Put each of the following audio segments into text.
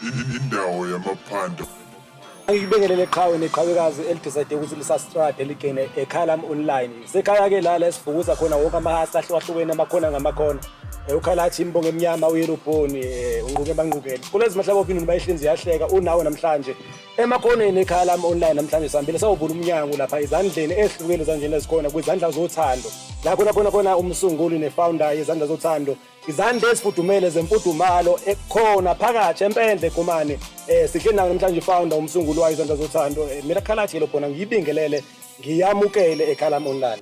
Indawo yamaphanda. Ngibingelele qhawe neqhawekazi eli-decide ukuthi lisa-subscribe ligene ekhaya lami online. Sekhaya-ke la la esifukuza khona wonke amahasi ahlukahlukene amakhona ngamakhona. Ukhalathi imbongo emnyama uyellow bone unquke emanqukeni. Kulezi mahlaba ophinini bayihlinzi yahleka unawe namhlanje. Emakhoneni ekhaya lami online namhlanje sihambile sawuvula umnyango lapha ezandleni ezihlukene ezandleni ezikhona kwizandla zothando. La khona khona khona umsunguli ne-founder yezandla zothando. Izandla ezifudumele zemfudumalo ekhona phakathi empendle Gumane. Sihleli nayo namhlanje i-founder umsunguli wayo izandla zothando. Mina Khalathi lo khona ngiyibingelele ngiyamukele ekhaya lami online.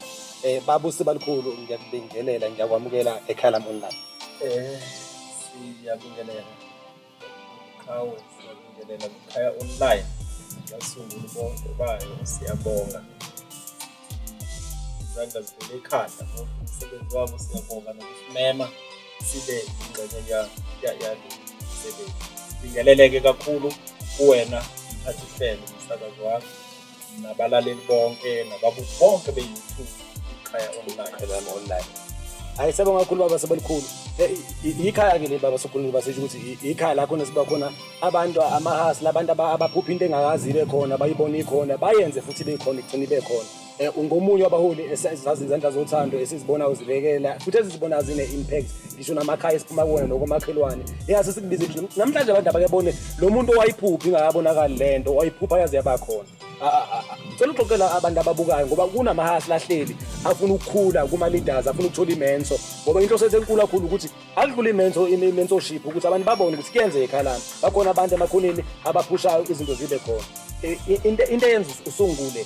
Baba uSibalikhulu ngiyakubingelela ngiyakwamukela ekhaya lami online. Siyabingelela qhawe, siyabingelela kukhaya online basunguli bonke bayo, siyabonga. Izandla zivele ekhanda ngoba umsebenzi wabo, siyabonga nokusimema sibe ingxenye yalo msebenzi. Sibingeleleke kakhulu kuwena mphathi hlelo, umsakazi wakho, nabalaleli bonke nababuki bonke be-YouTube ikhaya online. Ikhaya lami online. Hayi, siyabonga kakhulu baba Sebelikhulu. Ikhaya ke le baba Sokhulu basisho ukuthi ikhaya la khona siba khona abantu amahasi labantu abaphupha into engakazi ibe khona bayibona ikhona bayenze futhi ibe khona igcine ibe khona. Ungomunye wabaholi esazi izandla zothando esizibonayo zibekela futhi ezizibona zine impact ngisho namakhaya esiphuma kuwona nokomakhelwane. Yazi sikubize namhlanje abantu abakebone lo muntu owayiphupha ingakabonakali lento wayiphupha yaze yaba khona. Cela uxoxela abantu ababukayo ngoba kunamahasi lahleli afuna ukukhula kuma-leaders afuna ukuthola i-mentor ngoba inhloso ethu enkulu kakhulu ukuthi akudlule i-mentor i-mentorship ukuthi abantu babone ukuthi kuyenzeka ekhaya lami bakhona abantu emakhoneni abaphushayo izinto zibe khona. Into eyenza usungule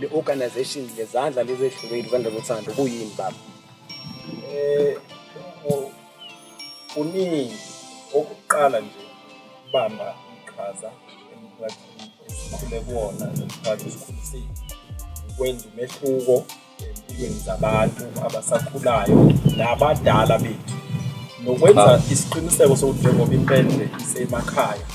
le organization lezandla lezi ehlukile izandla zothando kuyini baba? Kuningi. Okokuqala nje ukubamba iqhaza emphakathini esikhule kuwona, nomphakathi osikhulisile, ukwenza umehluko empilweni zabantu abasakhulayo nabadala bethu, nokwenza isiqiniseko sokuthi njengoba impendle isemakhaya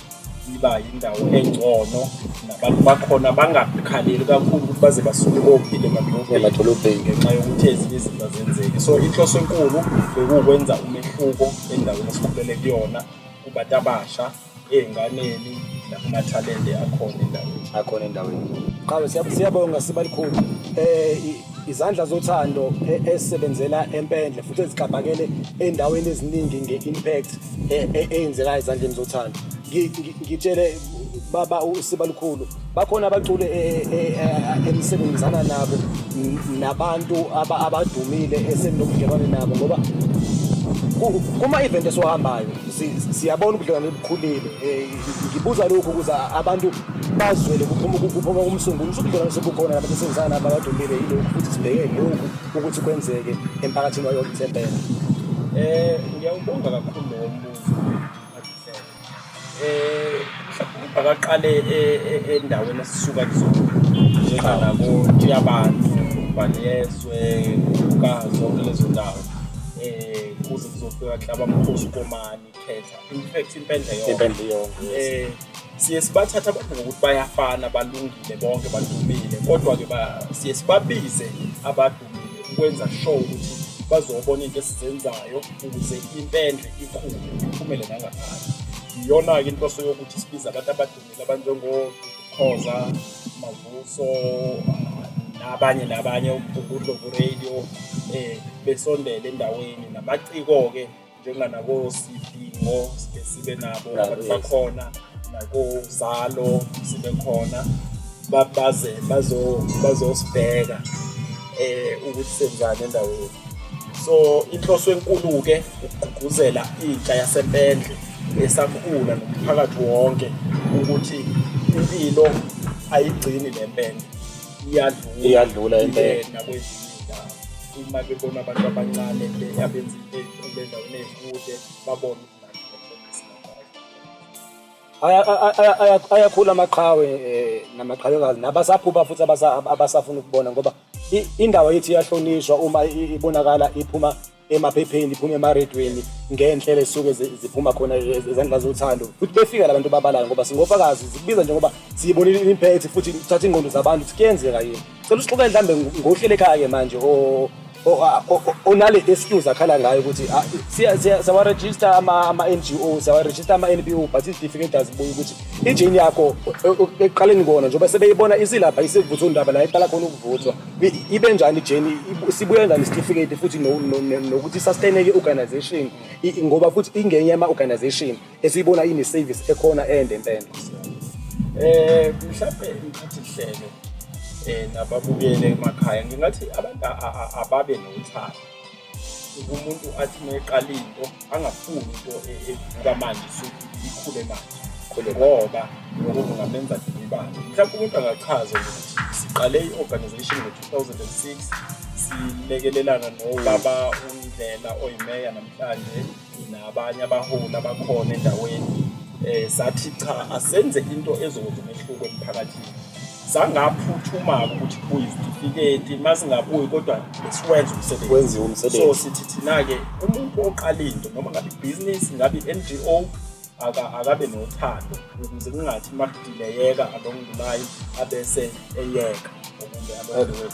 iba yindawo engcono nabantu bakhona bangakhaleli kakhulu ukuthi baze basuke bophile emadolobheni ngenxa yokuthi ezinye izinto azenzeki. So inhloso enkulu bekuwukwenza umehluko endaweni esikhulele kuyona kubantu abasha, ey'nganeni nakumathalente akhona endaweni. Akhona endaweni. Qhawe, siyabonga Sibalikhulu. Izandla zothando esebenzela empendle futhi ezixhaphakele endaweni eziningi nge-impact eyenzekayo ezandleni zothando. Ngitshele baba uSibalikhulu, bakhona abaculi enisebenzisana nabo nabantu abadumile esenobudlelwane nabo ngoba kuma-event esiwahambayo siyabona ubudlelwane obukhulile. Ngibuza lokhu ukuze abantu bazwele kuphuma kumsunguli ukuthi ubudlelwane sebukhona nabantu esebenzisana nabo abadumile yilokhu futhi sibheke lokhu ukuthi kwenzeke emphakathini wayo Thempela. Ngiyawubonga kakhulu lowo mbuzo. Mhlawumbe akaqale endaweni esisuka kuzona njenganabo Ntiyabantu, Mbaliyezwe, Ka zonke lezo ndawo kuze kuzofika Nhlabamkhosi, Komani, Khetha, in fact impendle yonke. Impendle yonke, yes. Siye sibathathe abantu ngokuthi bayafana, balungile bonke, badumile, kodwa-ke siye sibabize abadumile ukwenza sure ukuthi bazobona into esizenzayo ukuze impendle ikhule iphumele nangaphandle. Iyona-ke inhloso yokuthi sibize abantu abadumile abanjengoKhoza, Mavuso, nabanye nabanye, uMgungundlovu Radio, besondele endaweni, namaciko-ke njenganako-Sidingo sike sibe nabo abantu bakhona, nakozalo sibe khona, baze bazosibheka ukuthi senzani endaweni. So inhloso enkulu-ke ukugqugquzela intsha yasempendle esakhula nomphakathi wonke ukuthi impilo ayigcini le mpendle, iyadlula, Iyadlula impela. iye nakwezinye iy'ndawo. Uma bebona abantu abancane abenza into ey'nkulu endaweni ey'kude, babone ukuthi nathi le singakwazi. Ayakhula amaqhawe namaqhawekazi nabasaphupha futhi abasafuna ukubona ngoba indawo yethu iyahlonishwa uma ibonakala iphuma emaphepheni, iphuma emaredweni ngenhlelo esuke ziphuma khona ezandla zothando futhi befika labantu babalayo ngoba singofakazi zikubiza njengoba siyibonile impact futhi ithatha ingqondo zabantu ukuthi kuyenzeka yini. Cela usixoxele mhlambe ngohlelo ekhaya-ke manje onale excuse akhala ngayo ukuthi siyawa-register ama-NGO, siyawa-register ama-NPO, but izitifiketi azibuyi, ukuthi i-journey yakho ekuqaleni kona njengoba sebeyibona isilapha isivuthwa undaba la iqala khona ukuvuthwa, ibe njani i-journey, sibuye kanjani isitifiketi, futhi nokuthi i-sustain-eke i-organization, ngoba futhi ingenye yama-organization esiyibona ine-service ekhona ende impela. Mhlawumbe mphathi hlelo nababukele emakhaya, ngingathi abantu ababe nothando. Umuntu athi meqala into angafuni into evuka manje isuke ikhule manje, ngoba lokho kungamenza dibane. Mhlawumbe umuntu angachaza ukuthi siqale i-organization ngo-2006 silekelelana nobaba uNdlela oyimeya namhlanje nabanye abaholi abakhona endaweni. Sathi cha, asenze into ezokwenza umehluko emphakathini. Sangaphuthuma-ke ukuthi kubuye izitifiketi, masingabuyi kodwa besiwenza umsebenzi. Kwenziwe umsebenzi. So sithi thina-ke umuntu oqala into, noma ngabe ibhizinisi, ngabe i-NGO, akabe nothando ukuze kungathi uma kudileyeka along the line abese eyeka, okumbe along the way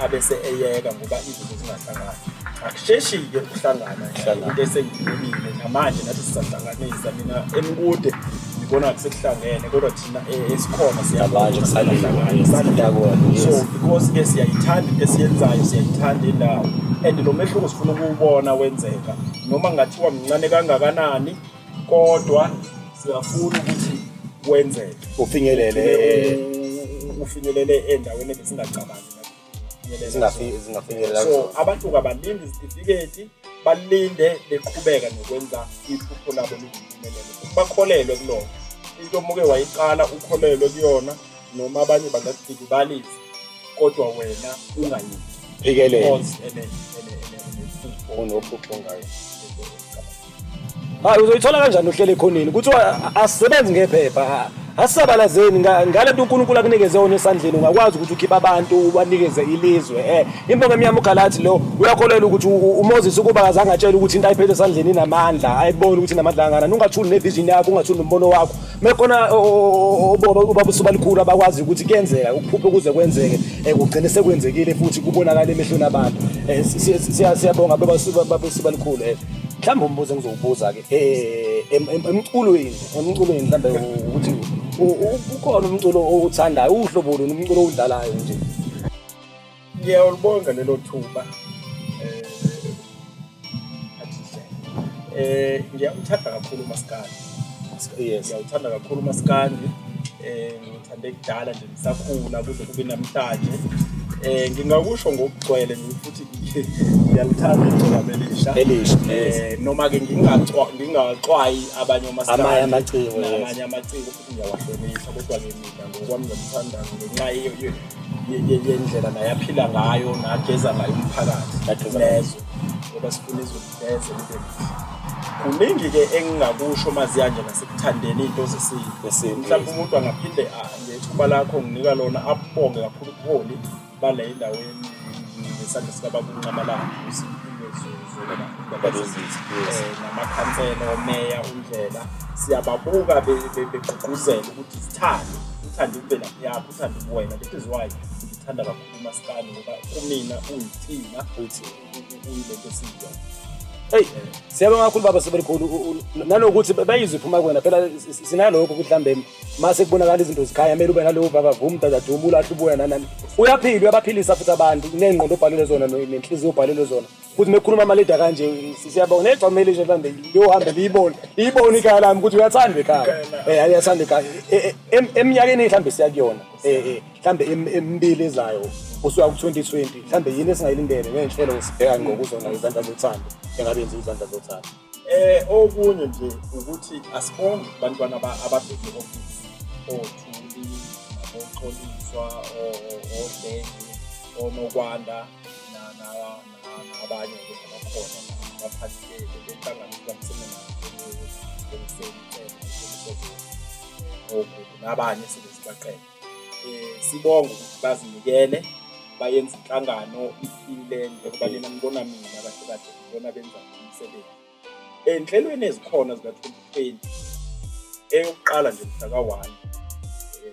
abese eyeka ngoba izinto zingahlangani. Akusheshi-ke ukuhlangana. Ukuhlangana. Into esengiyibonile namanje, nathi sisahlanganisa. Mina emkude ngibona sekuhlangene, kodwa thina esikhona siyabona Manje ukuthi kusaliwe, siyahlangana, yes, kusaliwe. siyakubona, yes. So because-ke siyayithanda into esiyenzayo, siyayithanda indawo, and lo mehluko sifuna ukuwubona wenzeka, noma kungathiwa mncane kangakanani, kodwa siyafuna ukuthi wenzeke. Ufinyelele. Ufinyelele endaweni ebesingacabangi nathi Zingafinyelela. So abantu kabalinde izitifiketi, balinde beqhubeka nokwenza iphupho labo liyimpumelelo, bakholelwe kulona into omuke wayiqala, ukholelwe kuyona, noma abanye bangakudikibalisa, kodwa wena ungayeki. Phikelele. Because ene Unophupho ngayo. Hayi, uzoyithola kanjani uhlele ekhoneni? Kuthiwa asisebenzi ngephepha, asisabalazeni ngale nto uNkulunkulu akunikeze yona esandleni. Ungakwazi ukuthi ukhiphe abantu, ubanikeze ilizwe. Imbongo emnyama uGalathi lo uyakholelwa ukuthi uMoses ukuba akazange atshele ukuthi into ayiphethe esandleni inamandla, ayibone ukuthi inamandla kangakanani. Ungathuli ne-vision yakho, ungathuli nombono wakho. Mekhona ubaba uSubalikhulu abakwazi ukuthi kuyenzeka ukuphupha ukuze kwenzeke, kugcine sekwenzekile futhi kubonakala emehlweni abantu. Siyabonga baba uSubalikhulu. Mhlawumbe umbuzo engizowubuza-ke emculweni mhlawumbe ukuthi ukhona umculo owuthandayo, uhlobo luni umculo owudlalayo nje? Ngiyawulibonga lelo thuba, Athihle. Ngiyawuthanda kakhulu umaskandi. Ngiyawuthanda kakhulu umaskandi. Ngiwuthande kudala nje ngisakhula kuze kube namhlanje. Ngingakusho ngokugcwele nje futhi ngiyalithanda igcokama elisha. Elisha, yes. Noma-ke ngingaxwayi abanye omaskandi. Amanye amaciko, yes. Namanye amaciko futhi ngiyawahlonipha, kodwa-ke mina ngokwami ngiyamthanda ngenxa yendlela naye aphila ngayo nageza ngayo umphakathi Nageza ngayo. nezwe, ngoba sifuna izwe ligeze libe lihle. Kuningi-ke engingakusho maziya nje nasekuthandeni iy'nto zesintu. Zesintu, Mhlawumbe yes. umuntu angaphinde ngethuba lakho nginika lona abonge kakhulu ubuholi bale endaweni ngesandla sikababa uNxamalala, Yes. Namakhansela, omeya uNdlela, siyababuka begqugquzela ukuthi sithande, uthande imvelaphi yakho, uthande ubuwena. That is why ngithanda kakhulu umaskandi, ngoba kumina uyithina, uyilento esiyiyona. Hey, siyabonga kakhulu baba Sebelikhulu, nanokuthi bayizwe iphuma kuwena phela. Sinalokho ukuthi mhlambe mase kubonakala izinto zikhaya kumele ube nalowo baba vuma dadaduma ulahle ubuya nanani. Uyaphila, uyabaphilisa futhi abantu nengqondo obhalelwe zona nenhliziyo obhalelwe zona. Futhi mekhuluma ama-leader kanje, siyabonga negcwama elisha mhlambe liyohambe liyibone ikhaya lami ukuthi uyathanda ekhaya. Uyathanda ekhaya. Eminyakeni mhlambe siya kuyona. Mhlambe emibili ezayo usuka ku-2020, mhlambe yini esingayilindele ney'nhlelo sibheka ngqo kuzona izandla zothando, engabe yenziwa izandla zothando? Okunye nje ukuthi asibonge kubantwana ababheke office, oThuli, aboXoliswa, oHlengi, oNokwanda nabanye-ke abakhona abaphathi benhlangano esibambisene nabo nabanye esebe sibaqele. Sibonge ukuthi bazinikele bayenza inhlangano iphile, njengoba nina nibona mina kahle kahle ngibona benza umsebenzi. Ey'nhlelweni ezikhona zika-2020, eyokuqala nje mhla ka-1 sizobe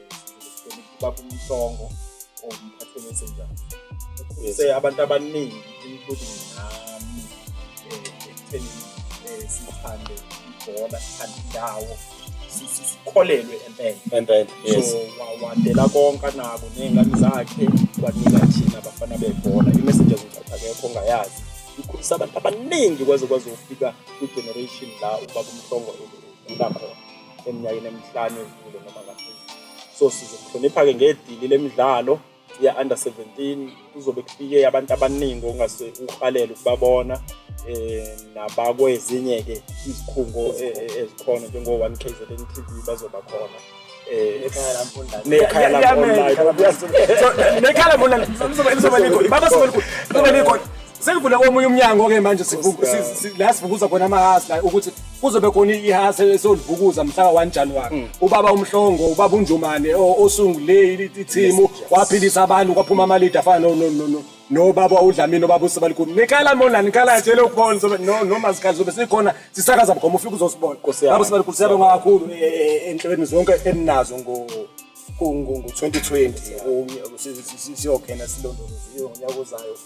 sihlonipha ubaba uMhlongo owumphathi weMessengers. Ukhulise abantu abaningi including nami, ekutheni sithande ibhola, sithande indawo, sikholelwe empela. Empela, yes. So wadela konke anako ney'ngane zakhe, wanika thina abafana bebhola. I-Messengers ngicatha akekho ongayazi, ikhulisa abantu abaningi kwaze kwazofika kwi-generation la ubaba uMhlongo edlula khona eminyakeni emihlanu edlule noma ngaphezulu. So sizomhlonipha-ke ngedili lemidlalo ya-under 17. Kuzobe kufike abantu abaningi ongase uhalele ukubabona, nabakwezinye-ke izikhungo ezikhona njengo-1 KZN TV bazoba khona, nekhaya lami online. Nekhaya lami online lizoba likhona, baba Sibalukhulu, lizoba likhona. Sekuvule komunye umnyango-ke manje, la sivukuza khona amahasi la, ukuthi kuzobe khona ihasi esolivukuza mhla ka-1 January. Ubaba uMhlongo, ubaba uNjumane osungule ithimu, waphilisa abantu, kwaphuma ama-leader afana nobaba uDlamini, nobaba uSibalukhulu. Nekhaya lami online, ikhala nje lokhona, sobe noma sikhathi sobe sikhona sisakaza bukhoma, ufike uzosibona. Nkosi yami. Baba Sibalukhulu, siyabonga kakhulu enhlelweni zonke eninazo ngo-2020, siyongena silondoloze ngonyaka ozayo.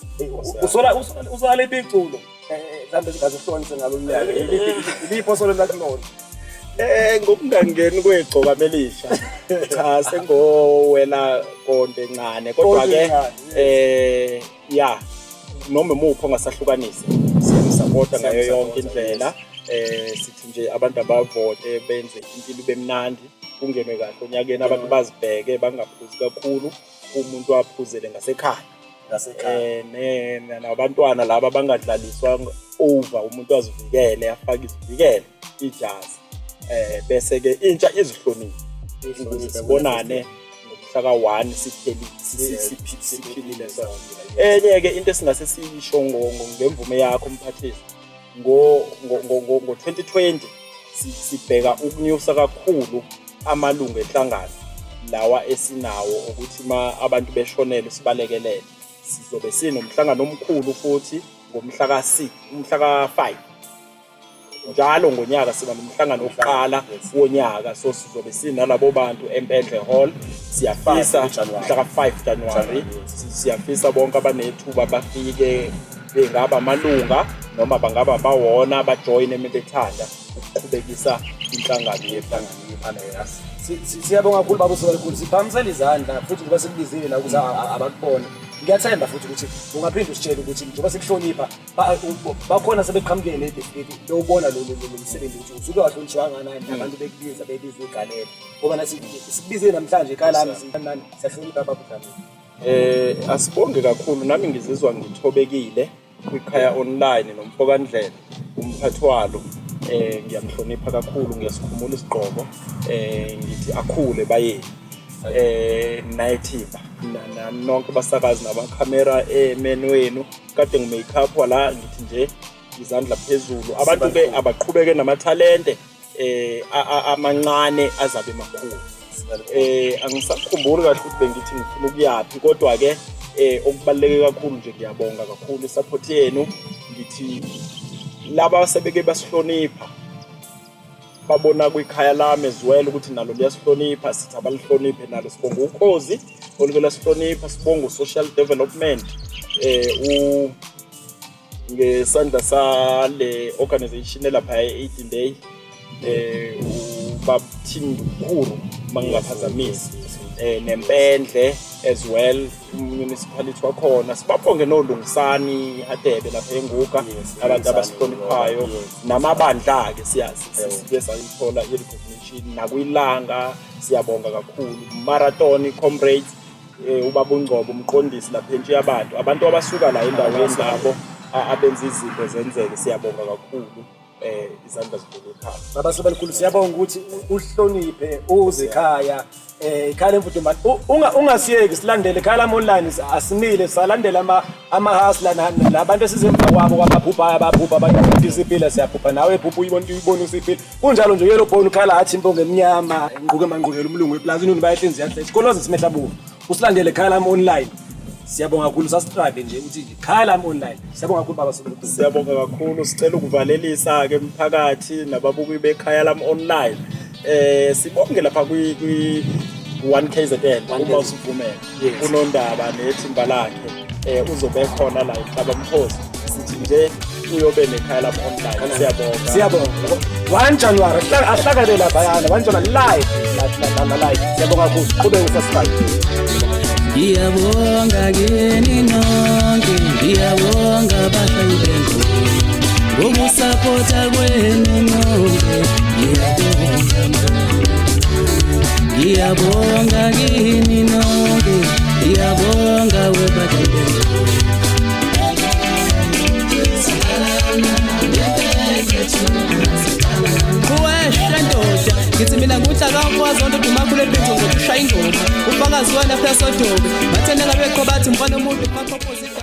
Usola liphi iculo, mhlawumbe singaze sihlukanise ngalo mnyaka? Iliphi osolela kulona? Ngokungangeni kwegcoka elisha, cha, sengowela konto encane, kodwa ke Konto encane. Ya, noma imuphi ongasahlukanisi siyamsapota ngayo yonke indlela. Sithi nje abantu abavote, benze impilo ibe mnandi, kungenwe kahle onyakeni, abantu bazibheke, bangaphuzi kakhulu, umuntu aphuzele ngasekhaya. Ngasekhaya. Nabantwana laba bangadlaliswa over, umuntu azivikele, afake izivikelo, ijazi, bese ke intsha izihloniphe ukuze sibonane ngomhla ka-1 siphilile sonke. Enye ke into esingase siyisho ngemvume yakho mphathisi, ngo-2020 sibheka ukunyusa kakhulu amalungu enhlangano lawa esinawo, ukuthi ma abantu beshonele sibalekelele. Sizobe sinomhlangano omkhulu futhi ngomhla ka-6, umhla ka-5. Njalo ngonyaka siba nomhlangano wokuqala wonyaka, so sizobe sinalabo bantu eMpendle Hall. Siyafisa 5 January. mhla ka-5 January. January. Siyafisa bonke abanethuba bafike, bengaba amalunga noma bangaba bawona, bajoyine uma bethanda ukuqhubekisa inhlangano yehlangano. Siyabonga kakhulu baba uSibalukhulu, siphakamisela izandla futhi njengoba sikubizile la ukuze abakubone. Ngiyathemba futhi ukuthi ungaphinde usitshele ukuthi njengoba sikuhlonipha, bakhona sebeqhamukile nedifiketi bewubona lo msebenzi ukuthi usuke wahlonishwa kangakanani, abantu bekubiza, bebiza igalelo, ngoba nathi sikubizile namhlanje ekhaya lami nani, siyahlonipha baba uDlamini. Asibonge kakhulu, nami ngizizwa ngithobekile kwikhaya online nomfokandlela umphathi walo, ngiyamhlonipha kakhulu, ngiyasikhumula isigqoko, ngithi akhule bayeni, nayethimba nonke basakazi namakhamera emeni wenu kade ngi-make up la, ngithi nje izandla phezulu. Abantu ke abaqhubeke namathalente amancane azabe makhulu. Angisakhumbuli kahle ukuthi bengithi ngifuna ukuyaphi, kodwa ke okubaluleke kakhulu nje, ngiyabonga kakhulu isupport yenu. Ngithi laba sebeke basihlonipha, babona kwikhaya lami as well ukuthi nalo liyasihlonipha, sithi abalihloniphe nalo. Sibonga ukhozi oluke lasihlonipha, sibonga u-social development, u ngesandla sale organization elapha e-18 day, ubathini Mkhuru mangingaphazamisi, nempendle as well, municipality wakhona. Sibabonge noLungisani Hadebe lapha eNguga, abantu abasihloniphayo, namabandla-ke sike sayithola i-recognition nakwilanga, siyabonga kakhulu. Marathon comrades, ubaba uNgcobo umqondisi lapha entshe yabantu, abantu abasuka la endaweni labo abenza izinto zenzeke, siyabonga kakhulu, izandla zivule ekhaya. Baba Sibalukhulu, siyabonga ukuthi uhloniphe uze ekhaya, ikhaya lemfudumalo. Ungasiyeki, silandele ikhaya lami online, asimile, salandela ama-hustler nabantu esizemva kwabo kwabaphuphayo, abaphupha abantu abantu isiphila, siyaphupha nawe ephupha, uyibona uyibona usiphila kunjalo nje. Yellow bone ukhala athi impongo emnyama nquke emanqukela umlungu weplazi inuni bayahlinza iyahle isikoloze simehla buvu. Usilandele ekhaya lami online, siyabonga kakhulu. Subscribe nje uthi nje khaya lami online. Siyabonga kakhulu baba Sibalukhulu. Siyabonga kakhulu. Sicela ukuvalelisa-ke emphakathi nababuki bekhaya lami online, sibonge lapha kwi 1 KZN uma usivumela, Yes. unondaba nethimba lakhe. Uzobe khona la eNhlabamkhosi. Sithi nje uyobe nekhaya lami online. Siyabonga. Siyabonga. 1 January ahlakane laphayana, 1 January live la live. Siyabonga kakhulu. Qhubeka usubscribe. Ngiyabonga kini nonke, ngiyabonga bahlali bengoma ngokusapota kwenu nonke, ngiyabonga. Ngiyabonga kini nonke, ngiyabonga webahlali bengoma. Wesha ndoda, ngithi mina nguhlaka zonto dumakhulu ebhinzo ngokushaya ingoma ufakazi wena phela sodobe bathena ngabekho bathi mfana umuntu bakhophoza.